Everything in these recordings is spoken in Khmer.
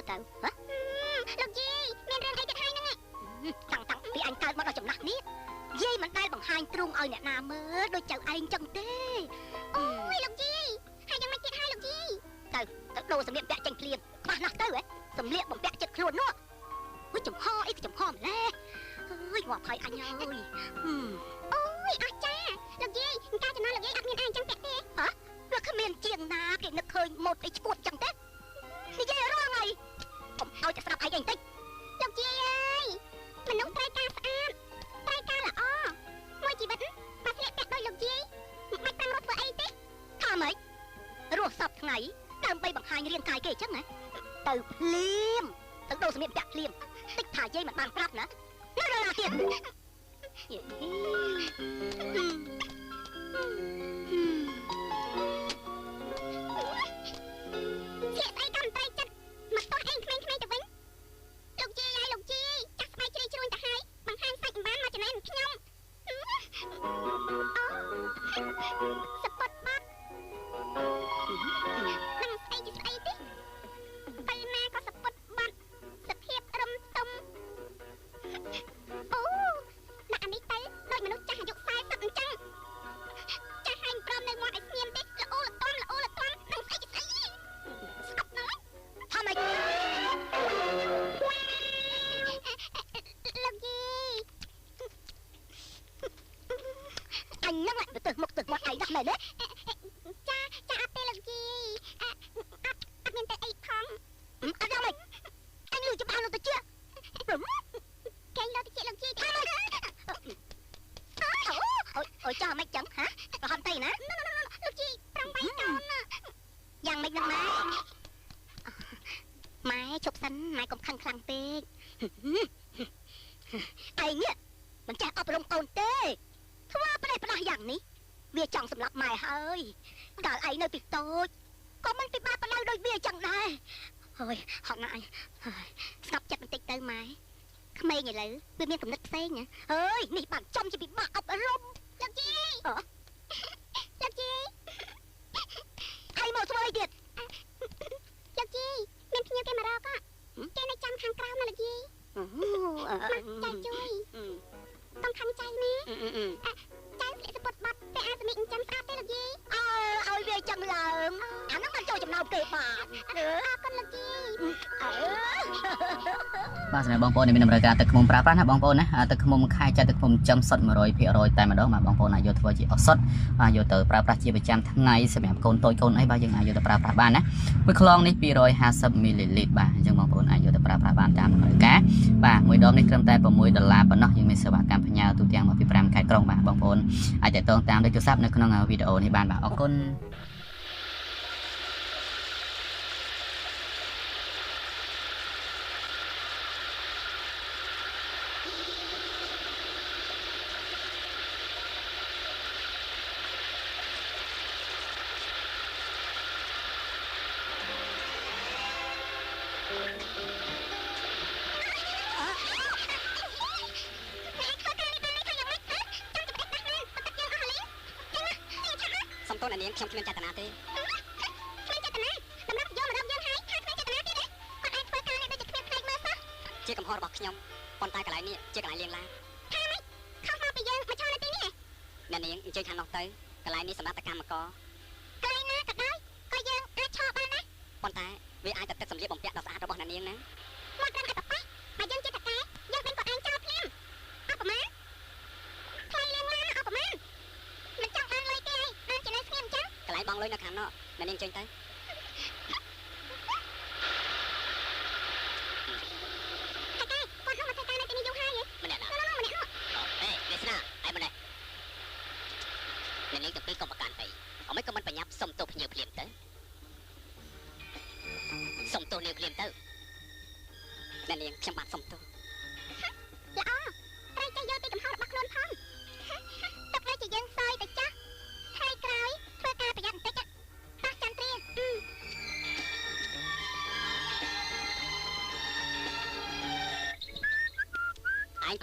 ទៅហ៎លោកយាយមានរឿងអីទៀតហើយហ្នឹងតាំងតាំងពីអញកើតមកដល់ចំណាស់នេះយាយមិនដែលបង្ហាញទ្រូងឲ្យអ្នកណាមើលដូចចៅឯងចឹងទេអូយលោកយាយហើយយ៉ាងម៉េចទៀតហើយលោកយាយទៅទៅដូរសម្លៀកបំពាក់ចេញភ្លាមខ្វះណាស់ទៅហ៎សម្លៀកបំពាក់ចិត្តខ្លួននោះអូយចំហអីចំហម្ល៉េះអើយងាប់ហើយអញអើយអូយអស្ចារ្យលោកយាយការចំណងលោកយាយអត់មានអីចឹងពាក់ទេហ៎វាគ្មានជាងណាគេនឹកឃើញម៉ូតអីឈួតចឹងទេនិយាយរាល់ថ្ងៃកុំឲ្យតែស្ដាប់ឯងបន្តិចលោកយាយអើយមនុស្សត្រូវការស្អាតត្រូវការល្អមួយជីវិតបើស្លៀកពាក់ដោយលោកយាយមិនបាច់ប្រឹងរត់ធ្វើអីទេថាម៉េចរស់សពថ្ងៃដើម្បីបង្ហាញរាងកាយគេអញ្ចឹងណាទៅភ្លាមទៅដូរសម្លៀកបំពាក់ភ្លាមតិចថាយាយមិនបានប្រាប់ណានៅដល់ណាទៀតស្លៀកស្អីក៏មិនត្រូវចិត្តមកទាស់ឯងក្មេងៗទៅវិញលោកយាយហើយលោកយាយចាស់ស្បែកជ្រីជ្រួញទៅហើយបង្ហាញសាច់មិនបានមកចំណេញខ្ញុំអូសពតបាត់នឹងស្អីជាស្អីទេទៅណាក៏សពតបាត់សភាពរំទុំអូដាក់អានេះទៅដូចមនុស្សចាស់អាយុ40អញ្ចឹងចាស់ហើយព្រមនៅមាត់ឲ្យស្ងៀមទេល្អលតំល្អលតំនឹងស្អីជាស្អីស្អប់ណាស់ថាម៉េចលោកយាយអញហ្នឹងទៅមុខទៅមាត់ឯងណាស់មែនទេចាចាអត់ទេលោកយាយអត់អត់មានទៅអីផងអត់យ៉ាងម៉េចអញលឺច្បាស់លោកទៅជាគេលោកទៅជាលោកយាយថាម៉េចអូយអូយចោះមិនចឹងហ៎ប្រហំទៅណាលោកយាយប្រងបាយកូនយ៉ាងម៉េចនឹងម៉ែម៉ែជប់សិនម៉ែកុំខឹងខ្លាំងពេកឯងនេះមិនចេះអប់រំកូនទេធ្វើប្រេះផ្ដាស់យ៉ាងនេះវាចង់សម្លាប់ម៉ែហើយកាលឯងនៅពីតូចក៏មិនពិបាកបដៅដូចវាចឹងដែរហើយហត់ណាស់អញស្ងប់ចិត្តបន្តិចទៅម៉ែក្មេងឥឡូវវាមានគំនិតផ្សេងអើយនេះបានចំជាពិបាកអប់រំលោកយាយលោកយាយឯងមកធ្វើអីទៀតលោកយាយមានភ្ញៀវគេមករកគេនៅចាំខាងក្រោមណាលោកយាយមកចែកជួយកុំខឹងចៃណាចៅស្លៀកសពុតបាត់តែអាសមីអញ្ចឹងស្អាតទេលោកយាយអើឲ្យវាចឹងឡើងអាហ្នឹងមិនចូលចំណោមគេបាទអរគុណលោកយាយបាទសម្រាប់បងប្អូនដែលមានតម្រូវការទឹកឃ្មុំប្រើប្រាស់ណាបងប្អូនណាទឹកឃ្មុំខែចាត់ទឹកឃ្មុំចំសុទ្ធ100%តែម្ដងបាទបងប្អូនអាចយកធ្វើជាឱសថបាទយកទៅប្រើប្រាស់ជាប្រចាំថ្ងៃសម្រាប់កូនតូចកូនអីបាទយើងអាចយកទៅប្រើប្រាស់បានណាមួយខ្លងនេះ250មីលីលីត្របាទអញ្ចឹងបងប្អូនអាចយកទៅប្រើប្រាស់បានតាមតម្រូវការបាទមួយដុំនេះត្រឹមតែ6ដុល្លារប៉ុណ្ណោះយើងមានសេវាកម្មផ្ញើទូទាំង25ខេត្តក្រុងបាទបងប្អូនអាចទាក់ទងតាមលេខទូរស័ព្ទនៅក្នុងវីដេអូនេះបានបាទអរគុណសំទោសអ្នកនាងខ្ញុំគ្មានចេតនាទេគ្មានចេតនាតម្រាប់យកមករកយើងហើយថាគ្មានចេតនាទៀតទេគាត់អាចធ្វើការនេះដូចជាគ្មានភ្នែកមើលសោះជាកំហុសរបស់ខ្ញុំប៉ុន្តែកន្លែងនេះជាកន្លែងលាងឡានថាម៉េចខុសមកពីយើងមកឈរនៅទីនេះអ្នកនាងអញ្ជើញខាងនោះទៅកន្លែងនេះសម្រាប់តែកម្មករកន្លែងណាក៏ដោយក៏យើងអាចឈរបានដែរប៉ុន្តែវាអាចតែទឹកសម្លៀកបំពាក់ដ៏ស្អាតរបស់អ្នកនាងណាមកត្រឹមតែប៉ប៉ះបើយើងជាតកែយើងដេញគាត់ឯងចោលភ្លាមអត់ប្រមាណថ្លៃលាងឡានអត់ប្រមាណមិនចង់បានលុយទេបានជានៅស្ងៀមអញ្ចឹងកន្លែងបងលុយនៅខាងនោះអ្នកនាងចេញទៅតកែគាត់នោះមកធ្វើការនៅទីនេះយូរហើយម្នាក់ណានោះម្នាក់នោះអេវាសនាឯម្នាក់អ្នកនាងទាំងពីរកុំប្រកាន់អីអមិនក៏មិនបញ្ញាប់សុំទោសភ្ញៀវភ្លាមទៅសុំទោសនាងភ្លាមទៅអ្នកនាងខ្ញុំបាទសុំទោសល្អត្រូវចេះយល់ពីកំហុសរបស់ខ្លួនផងទុកឲ្យជាយើងសយទៅចាស់ថ្ងៃក្រោយធ្វើការប្រយ័ត្នបន្តិចតោះចន្ទ្រាឯង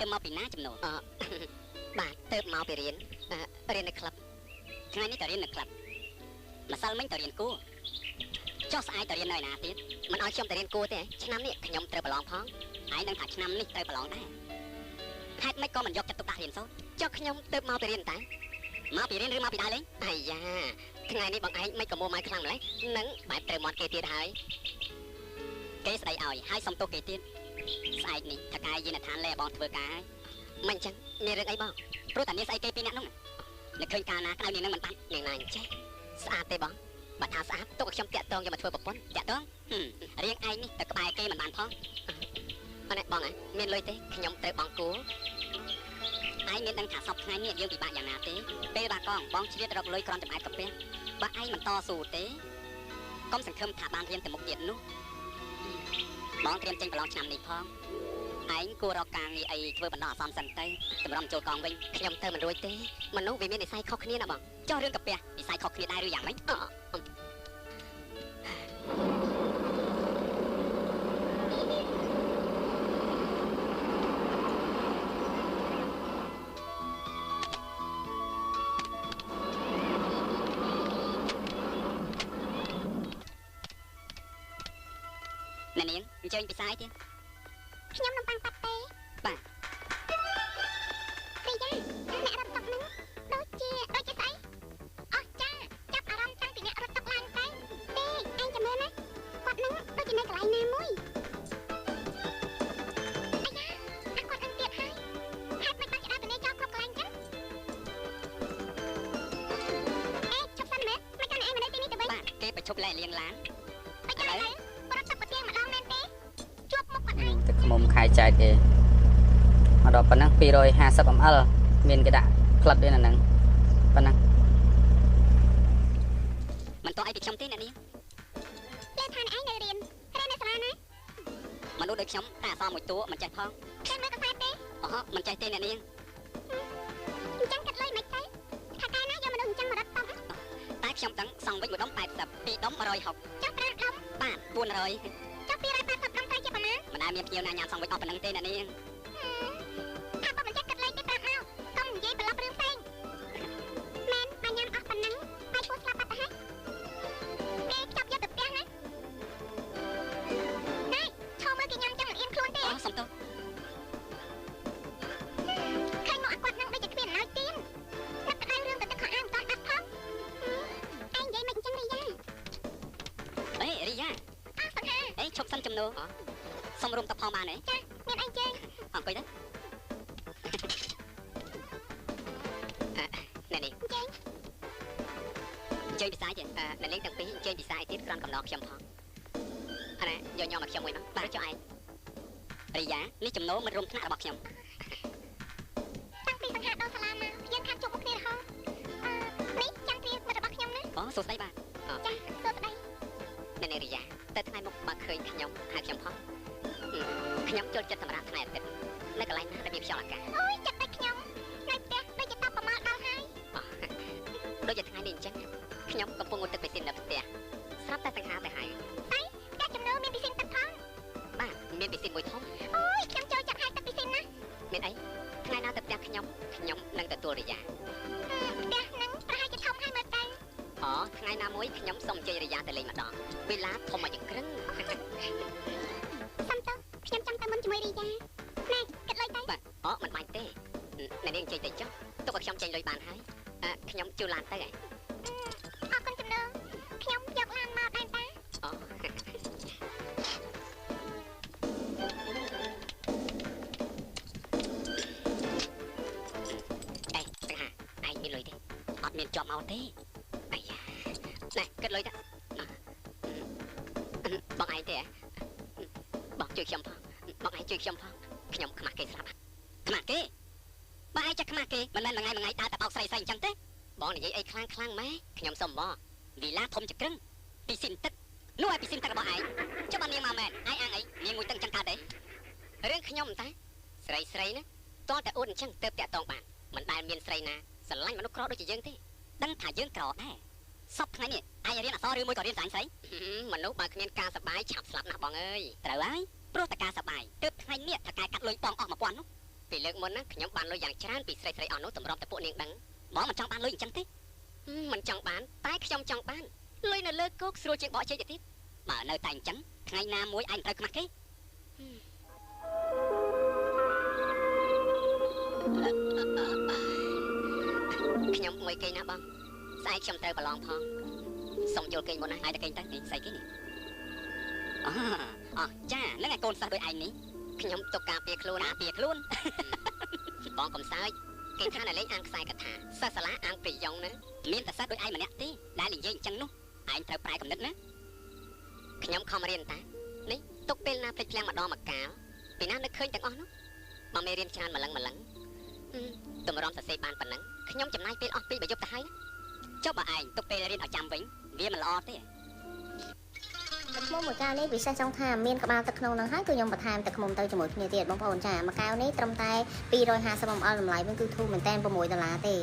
ទៅមកពីណាចំណូលបាទទៅមកពីរៀនរៀននៅក្លឹបថ្ងៃនេះក៏រៀននៅក្លឹបម្សិលមិញក៏រៀនគួរ ចុះស្អែកទៅរៀននៅឯណាទៀតមិនឲ្យខ្ញុំទៅរៀនគួរទេឆ្នាំនេះខ្ញុំត្រូវប្រឡងផងឯងដឹងថាឆ្នាំនេះត្រូវប្រឡងដែរហេតុម៉េចក៏មិនយកចិត្តទុកដាក់រៀនសូត្រចុះខ្ញុំទៅមកពីរៀនតែមកពីរៀនឬមកពីដើរលេងអាយ៉ាថ្ងៃនេះបងឯងមិនក៏មួម៉ៅខ្លាំងម្ល៉េះនឹងបែបត្រូវមាត់គេទៀតហើយគេស្ដីឲ្យហើយសុំទោសគេទៀតស្អែកនេះថកែយានដ្ឋានលែបងធ្វើការហើយមិនអញ្ចឹងមានរឿងអីបងព្រោះតែមានស្អីគេពីរនាក់នោះនឹកឃើញកាលណាក្តៅនាងនឹងមិនបាត់នាងណាអញ្ចេះស្អាតទេបងបើថាស្អាតទុកឲ្យខ្ញុំតាក់តងយកមកធ្វើប្រពន្ធតាក់តងរៀងឯងនេះទៅក្បែរគេមិនបានផងអរបងមានលុយទេខ្ញុំត្រូវបងគួរឯងមានដឹងថាសពថ្ងៃនេះយើងពិបាកយ៉ាងណាទេពេលបាកងបងឆ្លៀតរកលុយក្រំចំអែតកាពះបើឯងមិនតស៊ូទេកុំសង្ឃឹមថាបានរៀនទៅមុខទៀតនោះបងត្រៀមចេញប្រឡងឆ្នាំនេះផងឯងគួររកការងារអីធ្វើបណ្ដោះអាសន្នសិនទៅតម្រាំចូលកងវិញខ្ញុំទៅមិនរួចទេមនុស្សវាមាននិស័យខុសគ្នាណាបងចុះរឿងកាពះនិស័យខុសគ្នាដែរឬយ៉ាងម៉េចអ្នកនាងអញ្ជើញពិសាអីទៀតខ្ញុំនំប៉័ងប៉ាត់ទេបាទរីយ៉ាអ្នករត់តុកនឹងដូចជាស្អីអស់ចាចាប់អារម្មណ៍តាំងពីអ្នករត់តុកឡើងទៅទេឯងចាំមើលណាគាត់នឹងដូចជានៅកន្លែងណាមួយអាយ៉ាអាគាត់នឹងទៀតហើយហេតុម៉េចបានជាដើរទៅនេះចោលគ្រប់កន្លែងចឹងអេឈប់សិនមែនមិនកាន់ឯងមកនៅទីនេះទៅវិញបាទគេប្រជុំលែលៀងឡានអីចឹងឥឡូវរត់តុកប្រទៀងម្ដងមែនទេជួបមុខគាត់ឯងទឹកខ្មុំខែចែកគេមកដល់ប៉ុណ្ណឹង250 ml មានគេដាក់ផ្លិតវានៅហ្នឹងប៉ុណ្ណឹងមិនតអីពីខ្ញុំទេអ្នកនាងលេឋានឯងនៅរៀននៅសាលាណាមនុស្សដូចខ្ញុំតែអសមួយតួមិនចេះផងចេះមើលកាសែតទេអូមិនចេះទេអ្នកនាងអញ្ចឹងកាត់លុយមិនទៅថាកែណាយកមនុស្សអញ្ចឹងមករត់តុកតែខ្ញុំដឹងសង់វិញមួយដុំ80ពីរដុំ160ចុះ5ដុំបាទ400ចុះ280ដុំទៅជាប៉ុណ្ណាមិនដែលមានភ្ញៀវណាញ៉ាំសង់វិញអស់ប៉ុណ្ណឹងទេអ្នកនាងថាបើមិនចេះកាត់លេខទេប្រាប់មកកុំនិយាយប្រឡប់រឿងផ្សេងមែនបើញ៉ាំអស់ប៉ុណ្ណឹងហើយពោះស្លាប់បាត់ទៅហើយគេចាប់យកទៅផ្ទះណាណែឈរមើលគេញ៉ាំចឹងមិនអៀនខ្លួនទេអូសុំទោសឃើញមកអាគាត់នឹងដូចជាគ្មានអំណោយទៀននឹកក្តៅរឿងទៅទឹកខោអាវមិនទាន់បាត់ផងឯងនិយាយមិនអញ្ចឹងរីយ៉ាអេរីយ៉ាអស់សង្ហាអេឈប់សិនចំណូសុំរួមទឹកផងបានទេចាមានអីជើងអង្គុយទៅអ្នកនេះអញ្ជើញពិសាទៀតអ្នកនាងទាំងពីរអញ្ជើញពិសាទៀតក្រំកំណកខ្ញុំផងអរណាយកញ៉ាំមកខ្ញុំមួយមកបាទចុះឯងរីយ៉ានេះចំណូលមិត្តរួមថ្នាក់របស់ខ្ញុំតាំងពីសង្ហាដល់សាលាមកយើងខានជួបមុខគ្នារហូតនេះចាំព្រាមិត្តរបស់ខ្ញុំណាអូសួស្តីបាទចាសួស្តីអ្នកនាងរីយ៉ាតែថ្ងៃមុខបើឃើញខ្ញុំហៅខ្ញុំផងខ្ញុំចូលចិត្តសម្រាប់ថ្ងៃអាទិត្យនៅកន្លែងណាដែលមានខ្យល់អាកាសអូយចិត្តតែខ្ញុំនៅផ្ទះដូចជាតបប្រមាលដល់ហើយដូចជាថ្ងៃនេះអញ្ចឹងខ្ញុំកំពុងងូតទឹកពិស៊ីននៅផ្ទះស្រាប់តែសង្ហាទៅហើយតែផ្ទះចំណូលមានពិស៊ីនទឹកផងបាទមានពិស៊ីនមួយធំអូយខ្ញុំចូលចិត្តហៅទឹកពិស៊ីនណាមានអីថ្ងៃណាទៅផ្ទះខ្ញុំខ្ញុំនឹងទទួលរីយ៉ាផ្ទះនឹងប្រហែលជាធំហើយមើលទៅអូថ្ងៃណាមួយខ្ញុំសូមជ័យរីយ៉ាទៅលេងម្ដងវេលាធំមកចង្ក្រឹងសុំទោសខ្ញុំចង់ទៅមុនជាមួយរីយ៉ាណែគិតលុយទៅបាទអូមិនបាច់ទេអ្នកនាងជ័យទៅចុះទុកឲ្យខ្ញុំចេញលុយបានហើយខ្ញុំជួលឡានទៅហ៎អរគុណចំណូលខ្ញុំយកឡានមកដែរតាអូអេសង្ហាឯងមានលុយទេអត់មានជាប់មកទេអាយ៉ាណែគិតលុយទៅបងឯងទេបងជួយខ្ញុំផងបងឯងជួយខ្ញុំផងខ្ញុំខ្មាស់គេស្រាប់ខ្មាស់គេបើឯងចេះខ្មាស់គេមិនមែនមួយថ្ងៃដើរតែបោកស្រីស្រីអញ្ចឹងទេបងនិយាយអីខ្លាំងខ្លាំងម៉ែខ្ញុំសុំបងវីឡាធំចក្រឹងពីស៊ីនទឹកនោះឯងពីស៊ីនទឹករបស់ឯងចុះបើនាងមកមែនឯងអាងអីនាងមួយទឹកអញ្ចឹងកើតទេរឿងខ្ញុំតាស្រីស្រីណាតើតែអួតអញ្ចឹងទៅតាក់តងបានមិនដែលមានស្រីណាស្រឡាញ់មនុស្សក្រដូចជាយើងទេដឹងថាយើងក្រដែរសពថ្ងៃនេះឯងរៀនអក្សរឬមួយក៏រៀនស្រាញ់ស្រីមនុស្សបើគ្មានការសប្បាយឆាប់ស្លាប់ណាស់បងអើយត្រូវហើយព្រោះតែការសប្បាយទើបថ្ងៃនេះថកែកាត់លុយបងអស់1000នោះពីលើកមុនណាខ្ញុំបានលុយយ៉ាងច្រើនពីស្រីស្រីអស់នោះតម្រាំតែពួកនាងដឹងបងមិនចង់បានលុយអញ្ចឹងទេមិនចង់បានតែខ្ញុំចង់បានលុយនៅលើគោកស្រួលជាងបកចេកទៅទៀត បើនៅតែអញ្ចឹងថ្ងៃណាមួយឯងត្រូវខ្មាស់គេខ្ញុំមួយគេណាបងស្អែកខ្ញុំត្រូវប្រឡងផងសុំចូលគេងមុនណាហើយតែគេងទៅនេះស្អីគេនេះអោះចាហ្នឹងឯងកូនសិស្សដូចឯងនេះខ្ញុំទុកការពារខ្លួនការពារខ្លួនបងកុំសើចគេថានៅលេងអាងខ្សែកថាសិស្សសាលាអាងប្រយ៉ងណាមានតែសិស្សដូចឯងម្នាក់ទេដែលនិយាយអញ្ចឹងនោះឯងត្រូវប្រែកំណត់ណាខ្ញុំខំរៀនតានេះទុកពេលណាភ្លេចភ្លាំងម្ដងមកកាលពីណានឹកឃើញទាំងអស់នោះបើមេរៀនច្រើនម្លឹងម្លឹងតម្រាំសរសេរបានប៉ុណ្ណឹងខ្ញុំចំណាយពេលអស់ពីរយប់ទៅហើយណាចុះបើឯងទុកពេលរៀនឲ្យចាំវិញវាមិនល្អទេ ទឹកឃ្មុំមួយកែវនេះពិសេសចង់ថាមានក្បាលទឹកក្នុងហ្នឹងហើយគឺខ្ញុំបន្ថែមទឹកឃ្មុំទៅជាមួយគ្នាទៀតបងប្អូនចាមួយកែវនេះត្រឹមតែ 250 ml តម្លៃវិញគឺធូរមែនតើ6ដុល្លារទេ។